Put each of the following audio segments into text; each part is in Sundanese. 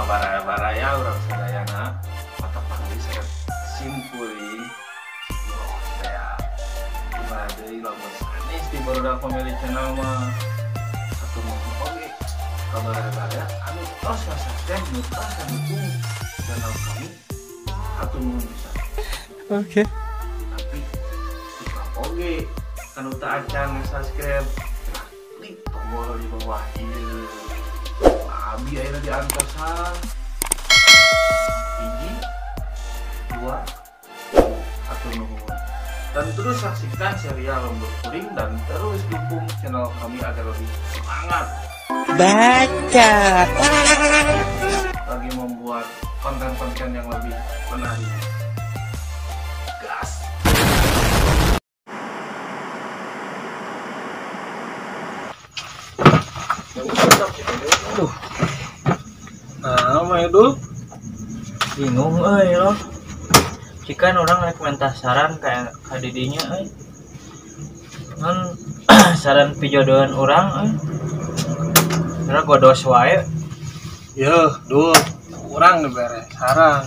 Baraya-baraya urang sadayana mata panggil sareng simkuring ya. Kumaha deui lamun sanes di Barudak Family Channel mah. Satu nuhun oge ka baraya-baraya anu tos ngasubscribe, nu tos ngadukung channel kami. Hatur nuhun pisan. Oke. Tapi jika oge kanu teu acan nge-subscribe, klik tombol di bawah ieu. Abi ayeuna diantosan. 1, 2, hatur nuhun. Dan terus saksikan serial Lembur Kuring dan terus dukung channel kami agar lebih semangat. Baca. Lagi membuat konten-konten yang lebih menarik. Gas. Aduh. Nah, mah itu bingung euy loh. Jika orang rek minta saran kayak ka didinya euy. Ngan saran pijodohan urang euy. Urang godos wae. Yeuh, duh, urang dibere saran.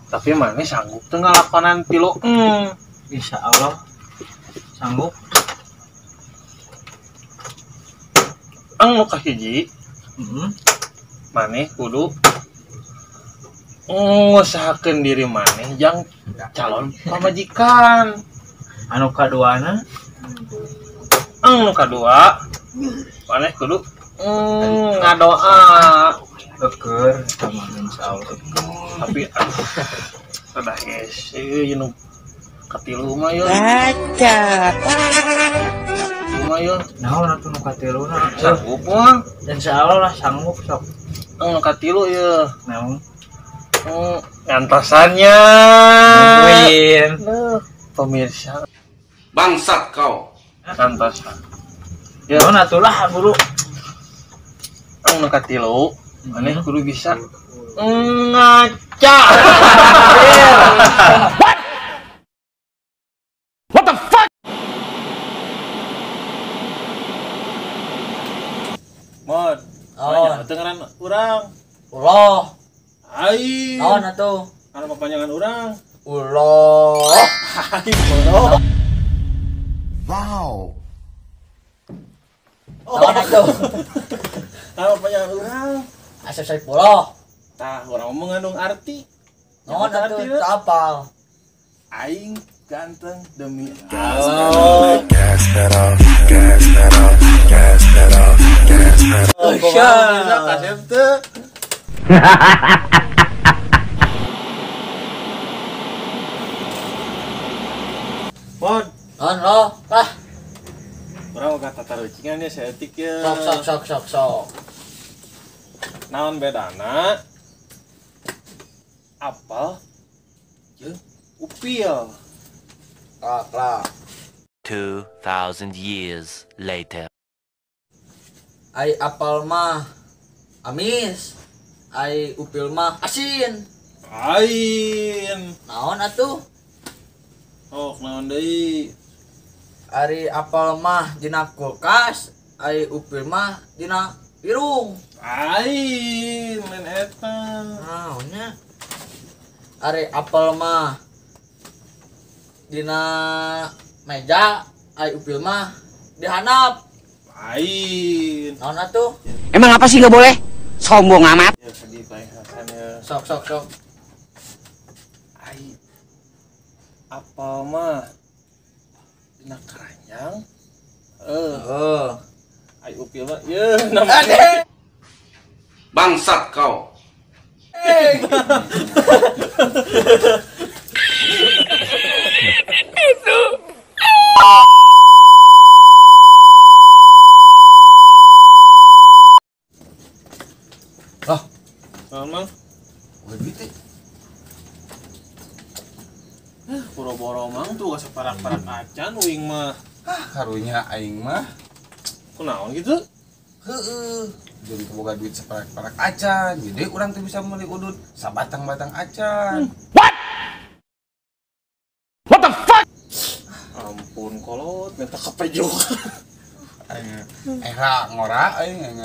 Tapi maneh sanggup teu ngalakonan tilu? Insyaallah sanggup. Ang nu kahiji, maneh kudu ngusahakeun diri maneh jang calon pamajikan. Anu kaduana? Ang nu kadua, maneh kudu ngadoa. Eukeur sama insyaallah. Tapi aduh, rada hese ieu nu katilu mah yeuh. Baca. Mah yeuh. Naon atuh nu katiluna? Sanggup mah. Insyaallah lah sanggup sok. Ang nu katilu yeuh. Naon? Ngantosannya. Nungguin. Duh, pemirsa. Bangsat kau. Ngantosan. Ya, naon atuh lah buru. Ang nu katilu, maneh kudu bisa ngaca. What? What the fuck? Mod, oh, teu ngaran urang. Uloh. Ai. Naon atuh? Anu papanjangan urang. Uloh. Ai, bodoh. Wow. Naon atuh? Anu papanjangan urang. Asep Saipullah. Tah, urang mengandung arti. Naon atuh? Teu apal. Aing ganteng demi Allah. Gas pedal, gas pedal, gas pedal, gas pedal. Kumaha kasep teu? Mod, naon lo? Lah. Urang boga tatarucingan ya saeutik ye. Sok sok sok sok sok. Naon bedana apel jeung upil? Klak klak. 2000 years later. Ai apel mah amis, ai upil mah asin. Ain. Naon atuh? Oh, naon deui? Ari apel mah dina kulkas, ai upil mah dina irung. Ain, lain eta. Naonnya? Ari apel mah dina meja, ai upil mah dihandap. Ain. Naon atuh? Emang apa sih nggak boleh? Sombong amat. Ya sedih bae Hasan ya. Sok sok sok. Ai apel mah dina keranjang. Heeh. Ai upil mah yeuh namanya. Bangsat kau. Itu. Lah, naon mang? Boga duit teh. Boro-boro mang tuh kasaparak-parak acan uing mah. Ah, karunya aing mah. Kunaon gitu? Heeh. Jadi boga duit separak-parak acan, jadi urang teh bisa meuli udut sabatang-batang acan. What? What the fuck? Ampun kolot, minta kepejuk. Aing era ngora aing.